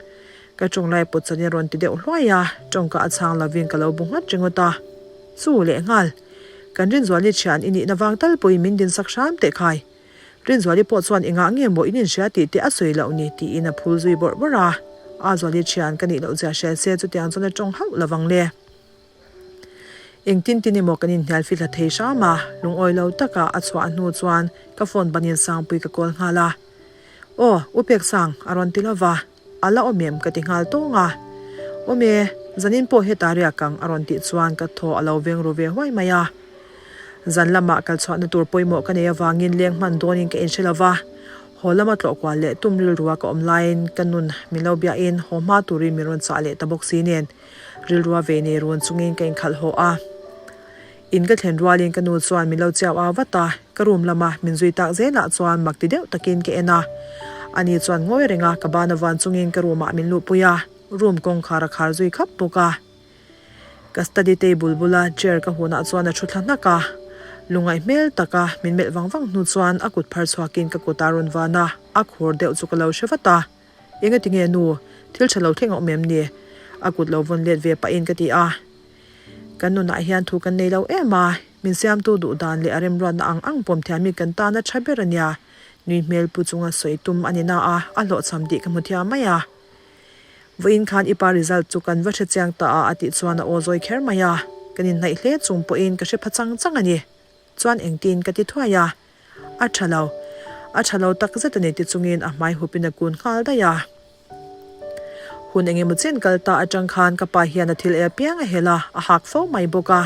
Ka ṭawnglai pawt chanin rawn ti deuh hluai a, ṭawngka a chhang lovin ka lo bu nghat ringawt a. Chu lehnghal, kan Rinzuali ṭhian i nihna vang tal pawhin min dinsak hram teh khai. Rinzuali pawh chuan engah nge maw in inhria tih te a sawi loh ni tiin a phul zui bawrh bawrh a. A Zuali thian ka nih loh zia hria se chutiang chuan a tawng hauh lo vang le. Engtin tin emaw kan inhnial fithla thei hram a, lungawi lo taka a chhuah hnu chuan ka phone banin Sangpui ka call nghal a. Aw, U Peksang, a rawn ti lova, a la awm em ka ti nghal tawng a. Awm e, zanin pawh heta riak ang a rawn tih chuan ka thaw a lo veng ru ve huai mai a. Zan lamah kal chhuahna tur pawimawh ka nei avangin leng hman dawnin ka inhre lo va, haw lama tlawh kual leh tum rilrua ka awm laiin ka nun min lo biahin haw hma turin min rawn chah leh ta bawk si nen rilrua ve nei run chungin ka inkhalh haw a. In ka thlen rualin ka nu chuan min lo chiau au vat a, ka room lama min zui tak zelah chuan mak ti deuh takin ka en a. Ani chuan ngawi renga ka bana vuan chungin ka room ah min luhpui a, room kawngkhar a khar zui khap bawk a. Ka study table bula chair ka hunah chuan a thu thla hnak a, lungaih hmel taka min melh vang vang hnu chuan a kut phar chhuakin ka kut a rawn van a, a khur deuh chu ka lo hre vat a. Engati nge nu, thil tha lo thleng a awm em ni? A kut lo vawn let ve pahin ka ti a. Kan nunah hian thu kan nei lo em a, min siamtu duh dan leh a remruatna ang ang pawm thiam hi kan tan a tha ber a nia, nui hmel pu chunga sawi tum a ni na a, a hlawhchham tih ka hmu thiam mai a. Vawiin khan i pa result chu kan va hre chiang ta a a tih chuan a aw zawi kher mai a, kan inhnaih hle chung pawhin ka hre pha chang chang a ni. Chuan engtin ka ti thuai a, a tha lo, a tha lo tak zet a ni ti chungin a hmai hupin a kun nghal daih a. Hun eng emaw chen kal ta atang khan ka pa hian a thil ei apiang a hel a, a hak fo mai bawk a.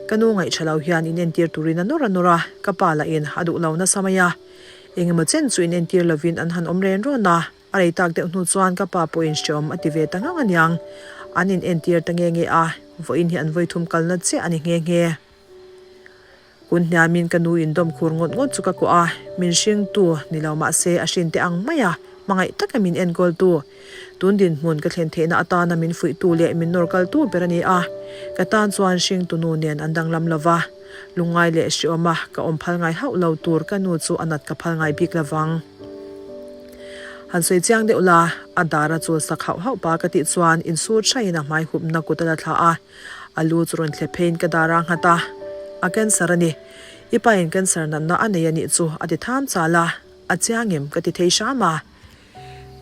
Ka nu ngaih tha lo hian in entir turin a nawr a nawr a, ka pa lahin a duh lo nasa mai a. Eng emaw chen chu in entir lovin an han awm ren rawn a. A rei tak deuh hnu chuan ka pa pawhin hreawm a ti ve ta ngang aniang. An in entir ta nge nge a, vawiin hi an vawithum kalna chiah a ni nghe nghe. Kun hniamin ka nu in dawm khur ngawt ngawt chu ka kuah a, min hringtu ni lo mah se a hrin te ang mai a, hmangaih taka min enkawltu. Tun dinhmun ka thlen theihna atana min fuihtu leh min nawr kaltu ber a ni a, ka tan chuan hringtu nu nen an danglam lo va, lungngai leh hreawma ka awm phal ngai hauh lo tur ka nu chu a nat ka phal ngai bik lovang. Han sawi chiang deuh la, a dar a chul sak hauh hauh pa ka tih chuan insur thaiin a hmai hupna kut a la thla a, a lu chu rawn thlep pheiin ka dar a nghat a, A cancer a ni. I pain cancer natna a nei a nih chu a ti tham chal a, a chiang em ka ti thei hram a.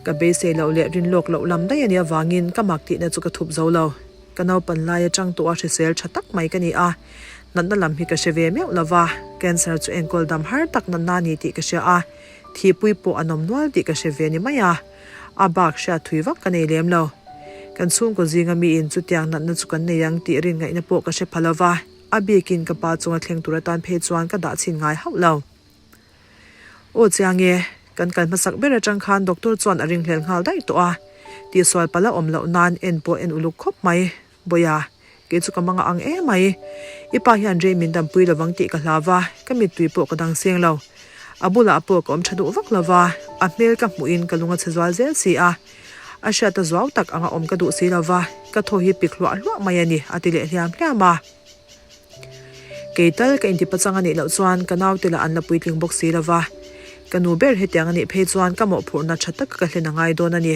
Ka beisei loh leh rin lawk loh lam daih a nih avangin ka mak tihna chu ka thup zo lo. Ka naupan lai atang tawh a hrisel tha tak mai ka ni a, natna lam hi ka hre ve meuh lo va, cancer chu enkawl dam har tak natna a ni tih ka hria a, Thihpui pawh an awm nual tih ka hre ve ni mai a, a bak hriat thui vak ka nei lem lo. Kan chhungkaw zinga miin chutiang natna chu kan nei ang tih rin ngaihna pawh ka hre pha lo va, a bikin ka pa chunga thleng tur atan phei chuan ka dah chhin ngai hauh lo. Aw chiang e, kan kal hmasak ber atang khan doctor chuan a ringhlel nghal daih tawh a, tihsual palh a awm loh nan en pawh en uluk khawp mai. Bawia, kei chu ka manga ang em mai. I pa hian rei min dampui lovang tih ka hlau va, ka mittui pawh ka dang seng lo. A bulah pawh ka awm tha duh vak lo va, a hmel ka hmuhin ka lung a chhe zual zel si a. A hriat a zuau tak anga awm ka duh si lo va, ka thaw hi pik hluah hluah mai a ni, a ti leh hliam hliam a. Kei tal ka intipachang a nih loh chuan ka naute lah an la puitling bawk si lo va, ka nu ber hetiang a nih phei chuan ka mawhphurhna tha taka ka hlen a ngai dawn a ni.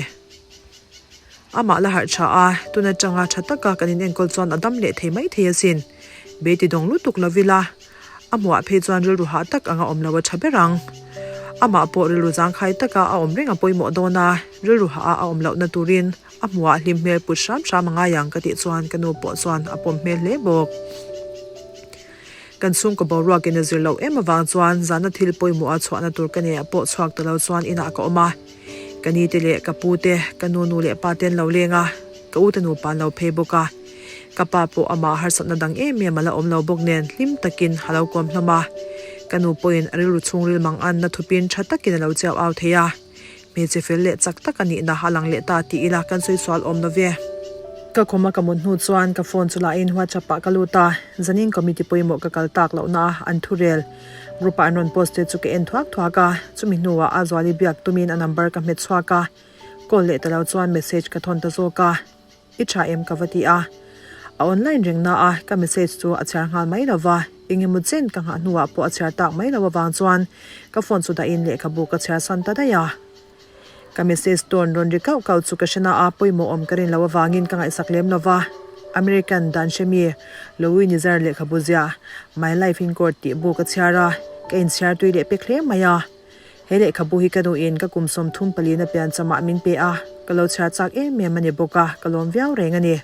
Amah la harh tha a, tun atanga tha taka kan inenkawl chuan a dam leh thei mai thei asin. Bei ti dawng lutuk lo ila, a hmuah phei chuan rilru hah tak anga awm lo a tha ber ang. Amah pawh rilru zangkhai taka a awm reng a pawimawh dawn a, rilru hah a a awm lohna turin a hmuah hlim hmel put hram hram a ngai ang ka tih chuan ka nu pawh chuan a pawm hmel hle bawk. Kan chhungkaw boruakin a zir loh em avang chuan zana thil pawimawh a chhuahna tur ka neih ah pawh chhuak ta lo chuan inah ka awm a. Ka ni te leh ka pu te, ka nu nu leh pa te an lo leng a, ka u te nupa an lo phei bawk a. Ka pa pawh amah harsatna dang em em a la awm lo bawk nen hlim takin a lo kawm hlawm a. Ka nu pawhin a rilru chhungril mang anna thupin tha takin a lo chiau au thei a. Hmeichhe fel leh chak tak a nihna a lang leh ta tih ila kan sawi sual awm lo ve. Ka khawma ka mut hnu chuan ka phone chu lahin WhatsApp ah ka lut a, zanin committee pawimawh ka kal tak lohna a an thurel group ah an rawn post te chu ka en thuak thuak a, chumi hnuah a zuali biak tumin a number ka hmet chhuak a, call leh ta lo chuan message ka thawn ta zawk a, I tha em ka va ti a, a online reng na a ka message chu a chhiar nghal mai lo va, engemaw chen ka nghah hnuah pawh a chhiar tak mai lo avang chuan ka phone chu dahin lehkhabu ka chhiar san ta daih a. Ka message tawn rawn ri kauh kauh chu ka hre na a, pawimawh awm ka rin loh avangin ka ngaihsak lem lo va. American dan hre mi Louis Nizer lehkhabu ziah My Life in Court tih bu ka chhiar a, ka inchhiar tui leh pek hle mai a. He lehkhabu hi ka nuin ka kum 30 palina pianchamah min pe a, ka lo chhiar chak em em a ni bawk a, ka lawm viau reng a ni.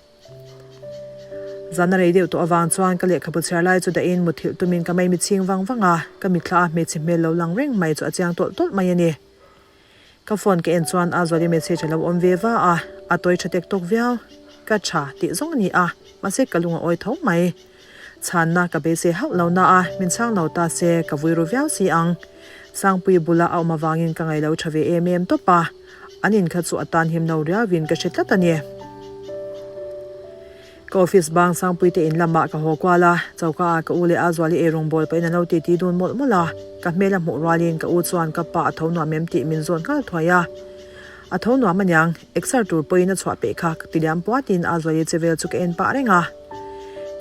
Zan a rei deuh tawh avang chuan ka lehkhabu chhiar lai chu dahin muthilh tumin ka maimi chhing vang vang a, ka mitthla a hmeichhe hmel lo lang reng mai chu a chiang tawlh tawlh mai a ni. Ka phone ka en chuan a Zuali message a lo awm ve va a, a tawi tha tek tawk viau. Ka tha tih zawng a ni a, mahse ka lung a awi tho mai. Chhanna ka beisei hauh lo na a, min chhang lo ta se ka vui ru viau si ang. Sangpui bula a awm avangin ka ngailo tha ve em em tawp a, an in kha chu a tan him lo riauin ka hre tlat a ni. Ka office bang Sangpuite in lamah ka haw kual a, choka ah ka u leh Azuali eirawng bawl pahin an lo titi dun mawlh mawlh a, ka hmel a hmuh rualin ka u chuan ka pa a tho nuam em tih min zawn nghal thuai a. A tho nuam aniang, exer tur pawhin a chhuah peih kha ka ti liam puatin Azuali che vel chu ka en pah reng a.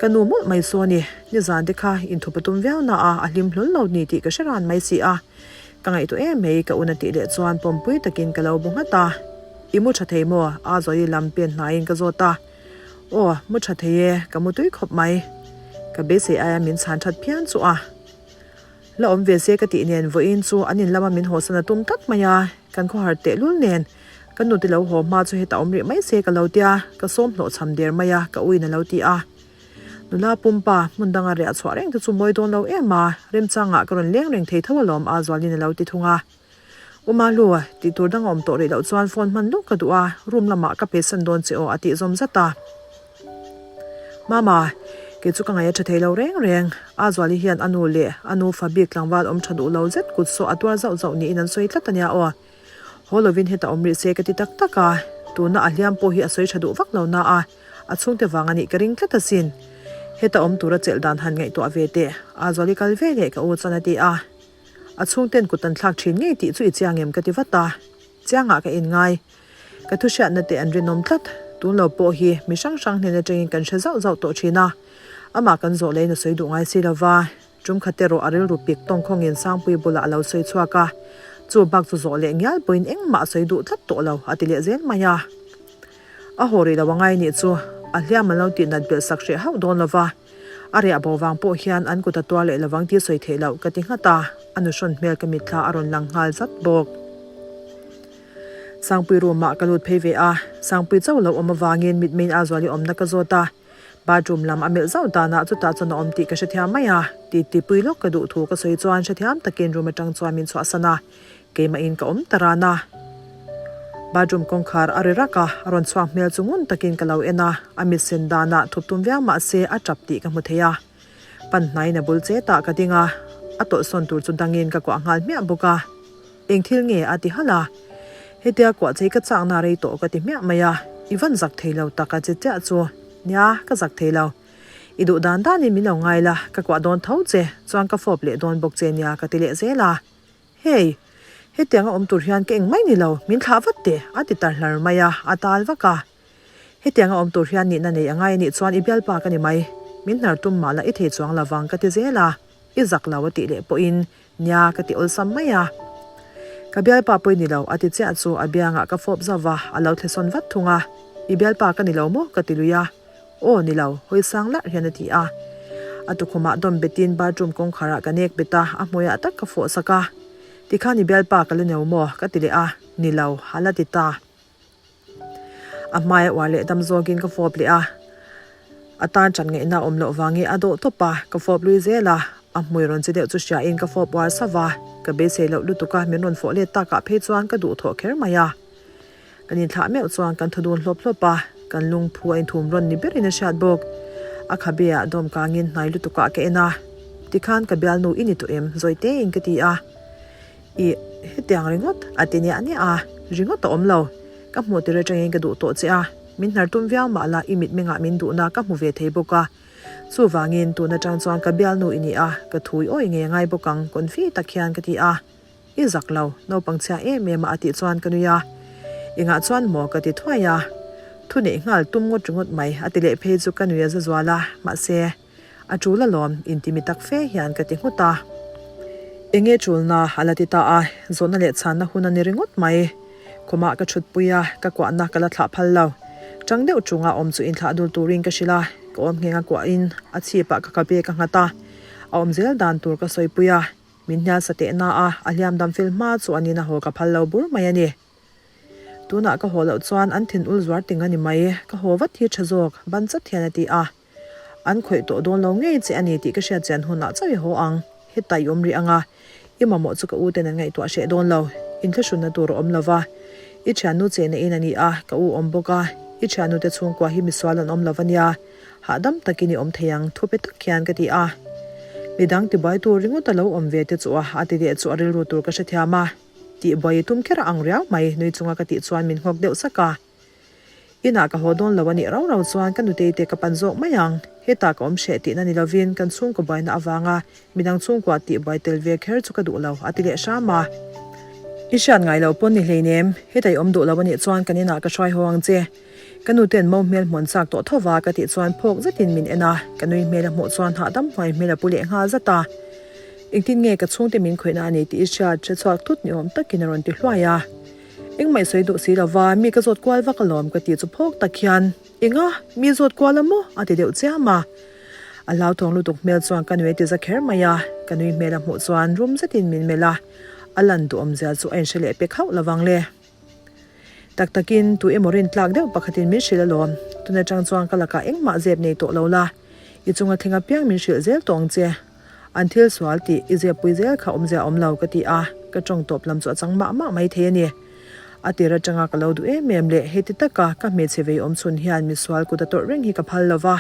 Ka nu mawlh mai saw ni, nizan te kha inthup a tum viau na a, a hlim hlawl lo ni tih ka hre ran mai si a. Ka ngaihtuah em mai ka un a tih leh chuan pawmpui takin ka lo bu nghat a. I mu tha thei maw? Azuali lam pen hnaiin ka zawt a. Aw, mu tha thei e, ka mu tui khawp mai. Ka beisei aia min chhan that phian chu a. La awm ve se ka tih nen vawiin chu an in lama min hawsan a tum tlat mai a, kan khawhar tehlul nen ka nute lo haw hma chu heta awm rih mai se ka lo tia, ka sawm hlawh chham der mai a, ka uin a lo ti a. Nula pumpa hmun danga riah chhuah reng te chu mawi dawn lo em a, remchangah ka rawn leng reng thei tho alawm a Zualin a lo ti thung a. U Mahlu, tih tur dang a awm tawh rih loh chuan phone hman luk ka duh a, room lamah ka pe san dawn che aw a tih zawm zat a. Mama, kei chu ka ngaih a tha thei lo reng reng. A Zuali hian a nu leh a nu fa bik tlangval awm tha duh lo zet kut sawh a tuar zauh zauh niin an sawi tlat a nia aw. Haw lovin heta awm rih se ka ti tak tak a, tuna a hliam pawh hi a sawi tha duh vak lo na a, a chhungte vang a nih ka ring tlat asin. Heta awm tura chelh dan han ngaihtuah ve teh, A Zuali kal ve leh ka u chuan a ti a. A chhungten kut an thlak thin ngei tih chu i chiang em ka ti vat a, chiangah ka inngai. Ka thu hriatna te an rinawm tlat, tun lo pawh hi mi hrang hrang hnen atangin kan hre zauh zauh tawh thin a, amah kan zawh leiin a sawi duh ngai si lova, tum khat erawh a rilru pik tawngkhawngin Sangpui bulah a lo sawi chhuak a, chu bak chu zawh leh ngial pawhin engmah a sawi duh tlat tawh lo a ti leh zel mai a. A haw rih lo a ngai nih chu a hliam an lo tihnat belh sak hreh hauh dawn lova. A riah bo vang pawh hian an kut a tuar leh lovang tih sawi theih loh ka ti nghat a, a nuhrawn hmel ka mitthla a rawn lang nghal zat bawk. Sangpui room ah ka lut phei ve a, Sangpui chauh lo awm avangin mitmeiin a zuali awmna ka zawt a, bathroom lam a melh zauh danah chutah chuan a awm tih ka hrethiam mai a, titipui lawk ka duh thu ka sawi chuan hrethiam takin room atang chuan min chhuahsan a, Keimahin ka awm ta ran a. Bathroom kawngkhar a ri rak a, a rawn chhuak hmel chu ngun takin ka lo en a, a mit sen danah thup tum viau mah se a tap tih ka hmu thei a. Pan hnaiin a bul chetah ka ding a, a tawlhsawn tur chu dangin ka kuah nghal hmiah bawk a. Eng thil nge a ti halh a? Hetia kuah chei ka chakna rei tawh ka ti hmiah mai a, i van zak thei lo tak a che chiah chu. Nia, ka zak thei lo. I duh dan danin min lo ngai la, ka kuah dawn tho che, chuan ka fawp leh dawn bawk che nia ka ti leh zel a. Hei, hetianga awm tur hian ka eng mai ni lo, min thlah vat teh, a ti tar hlar mai a, a tal vak a. Hetianga awm tur hian nihna nei a ngai a nih chuan i bialpa ka ni mai, min hnar tum mah la i thei chuang lo vang ka ti zel a, i zak lo a tih leh pawhin nia ka ti awlsam mai a. Ka bialpa pawh i ni lo, a ti chiah chu a biangah ka fawp zauh va, a lo thlesawn vat thung a, i bialpa ka ni lo maw ka ti lui a. Aw ni lo, hawi sang larh hian a ti a. A tukhumah dawm betin bathroom kawngkharah ka nek bet a, a hmuiah tak ka fawh sak a. Tikhan i bialpa ka la neu maw? ka ti leh a, ni lo, a la ti ta. A hmaia uar leh dam zawkin ka fawp leh a, a tan chan ngaihna awm loh vangin a dawh tawp a, ka fawp lui zel a, a hmui rawn che deuh chu hriain ka fawp uar sauh a, ka beisei loh lutuk a, min rawn fawh let takah phei chuan ka duhthawh kher mai a. Kan inthlah meuh chuan kan thaw dun hlawp hlawp a, kan lungphu a inthum rawn ni berin a hriat bawk. A khabe ah dawm kangin hnai lutuk ah ka en a, tikhan ka bialnu i ni tawh em? Zawi tein ka ti a. Ih, hetiang ringawt a ti niah niah a, ringawt a awm lo. Ka hmuh tir atangin ka duh tawh che a. Min hnar tum viau mah la i mitmengah min duhna ka hmu ve thei bawk a. Chuvangin tun atang chuan ka bialnu i ni a, ka thui awi ngei a ngai bawk ang confi tak hian ka ti a. I zak lo, naupang chhia em em a a tih chuan ka nui a. Engah chuan maw ka ti thuai a. Thu neih nghal tum ngawt ringawt mai a ti leh phei chu ka nui a za zual a, mahse, a tul alawm intimi tak fe hian ka ti nghut a. Enge tulna a la ti ta a, zawhna leh chhanna hun a ni ringawt mai. Khumah ka thutpui a, ka kuahna ka la thlah phal lo. Tang deuh chunga awm chu inthlah dul turin ka hrilh a, ka awm ngheng a kuahin a chhipah ka kabe ka nghat a, a awm zel dan tur ka sawipui a. Min hnial sa teh na a, a hliam dam fel hma chu an in a haw ka phal lo bur mai a ni. Tunah ka haw loh chuan an thin ul zuar ting a ni mai, ka haw vat hi tha zawk, ban chat hian a ti a. An khawih tawh dawn lo ngei che a ni tih ka hriat chian hunah chauh i haw ang, heta i awm rih ang a, i mamawh chu ka u ten an ngaihtuah hreh dawn lo, inthlahrunna tur a awm lo va. I thiannu chehna in a ni a, ka u awm bawk a, i thiannu te chhungkua hi misual an awm lo va nia, Hahdam takin i awm thei ang, thupe tak hian ka ti a. Midang tibuai tur ringawt a lo awm ve te chu a, a ti leh chu a rilru tur ka hrethiam a. Tihbuai i tum kher a ang riau mai, nui chunga ka tih chuan min nghawk deuh sak a. Inah ka haw dawn lo a nih rau rau chuan ka nutei te ka pan zawk mai ang. Hetah ka awm hreh tihna ni lovin kan chhungkaw buaina avanga Midang chhungkua tihbuai tel ve kher chu ka duh lo, a ti leh hram a. I hriat ngai lo pawn ni hleinem, heta i awm duh lo a nih chuan kan inah ka hruai haw ang che. Ka nu ten mo hmel hmuan chak tawh tho va ka tih chuan phawk zetin min en a, ka nui hmel a hmuh chuan hahdam hnuai hmel a pu leh nghal zat a. Engtin nge ka chhungte min khawihna a ni tih i hriat hre chhuak thut ni awm takin a rawn ti hluai a. Engmah i sawi duh si lova, mi ka zawt kual vak alawm ka tih chu phawk tak hian, Enga, mi zawt kual a maw? a ti deuh chiam a. A hlauthawng lutuk hmel chuan ka nui a ti za kher mai a, ka nui hmel a hmuh chuan rum zetin min melh a, a lan duhawm zia chu a inhre leh pek hauh lovang le. Tak takin tu emaw rin tlak deuh pakhatin min hrilh alawm, tun atang chuan ka lakah engmah zep nei tawh lo la, i chunga thleng apiang min hrilh zel tawh ang che. An thil sual tih i zep pui zel kha awmzia a awm lo ka ti a, ka tawng tawp lam chu a chang mah mah mai thei a ni. A tir atanga ka lo duh em em leh heti taka ka hmeichhe vei awm chhun hian misual kut a tawrh reng hi ka phal lo va,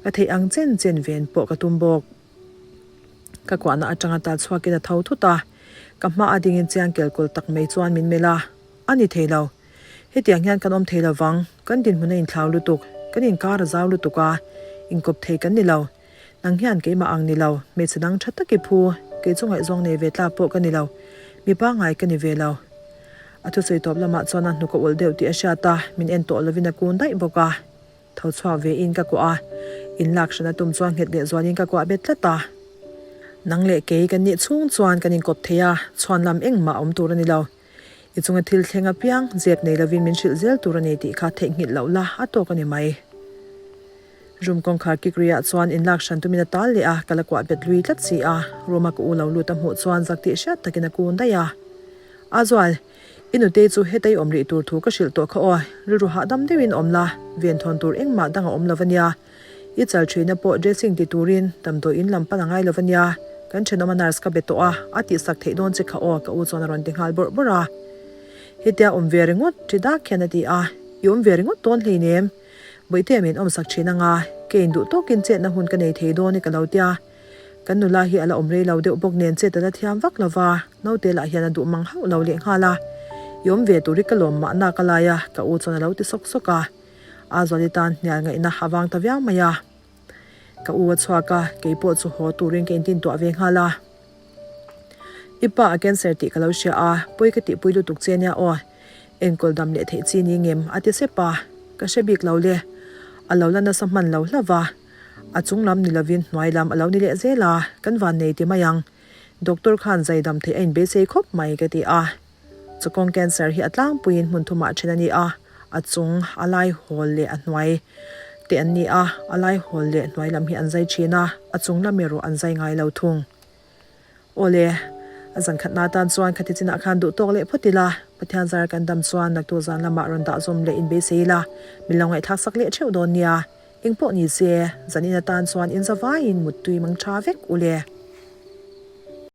ka theih ang chen chen ven pawh ka tum bawk. Ka kuahna atanga tal chhuakin a tho thut a, ka hma a dingin chiang kelkawl tak mai chuan min melh a, a ni thei lo. Hetiang hian kan awm thei lo vang, kan dinhmun a inthlau lutuk, kan inkar a zau lutuk a, inkawp thei kan ni lo. Nang hian keimah ang ni lo, hmeichhe dang tha tak i phu, kei chu ngaihzawng nei ve tlak pawh ka ni lo, mi pangngai ka ni ve lo. A thusawi tawp lamah chuan a hnuk a ulh deuh tih a hriat a, min en tawh lovin a kun daih bawk a. Tho chhuak ve in ka kuah a, in lak hran a tum chuan nghet leh zualin ka kuah bet tlat a. Nang leh kei kan nih chhung chuan kan inkawp thei a, chhuan lam engmah a awm tur a ni lo. I chunga thil thleng apiang, zep nei lovin min hrilh zel tur a ni tih kha theihnghilh loh la a tawk a ni mai. Room kawngkhar kik riah chuan in lak hran tumin a tal leh a, ka la kuah bet lui tlat si a, room a ka u lo lut a hmuh chuan zak tih hriat takin a kun daih a. A zual, i nutei chu hetei awm rih tur thu ka hrilh tawh kha aw, rilru hahdam deuhin awm la, venthawn tur engmah dang a awm lo a nia. I chal ṭhina pawh dressing ti turin damdawi in lam pan a ngai lo a nia, kan ṭhenawm a nurse ka be tawh a, a tihsak theih dawn che kha aw ka u chuan a rawn ti nghal bawrh bawrh a. Hetia awm ve ringawt ṭi dak hian a ti a, i awm ve ringawt dawn hleinem. Bawihtea min awmsak thin anga, ke in duh tawkin chetna hun ka nei thei dawn i ka lo tia. Kan nula hi a la awm rei lo deuh bawk nen chet a la thiam vak lo va, naute lah hian a duh mang hauh lo leh nghal a. I awm ve tur hi ka lawm mahna ka lai a, ka u chuan a lo ti sawk sawk a. Azuali tan hnial ngaihna a vang ta viau mai a. Ka u a chhuak a, kei pawh chu haw turin ka intintuah ve nghal a. I pa a cancer tih ka lo hria a, pawi ka tihpui lutuk che nia aw. Enkawl dam leh theih chi ni ngem a ti sep a, ka hre bik lo le. A lo la nasa hman lo hlauh va, a chung lam ni lovin hnuai lam a lo ni leh zel a, kan van nei ti mai ang. Doctor khan zai dam theih a inbeisei khawp mai ka ti a. Chawkawng cancer hi a tlangpuiin hmun thumah then a ni a, a chung, a lai hawl leh a hnuai te an ni a, a lai hawl leh hnuai lam hi an zai thin a, a chung lam erawh an zai ngai lo thung. Awle, a zan khatna atan chuan khati chinah khan duh tawk leh phawt ila, Pathian zar kan dam chuan naktuk zan lamah rawn dah zawm leh inbeisei ila, min lo ngaihthlak sak leh theuh dawn nia. Engpawh ni se, zan in atan chuan inzavaiin muttui mang tha vek ule.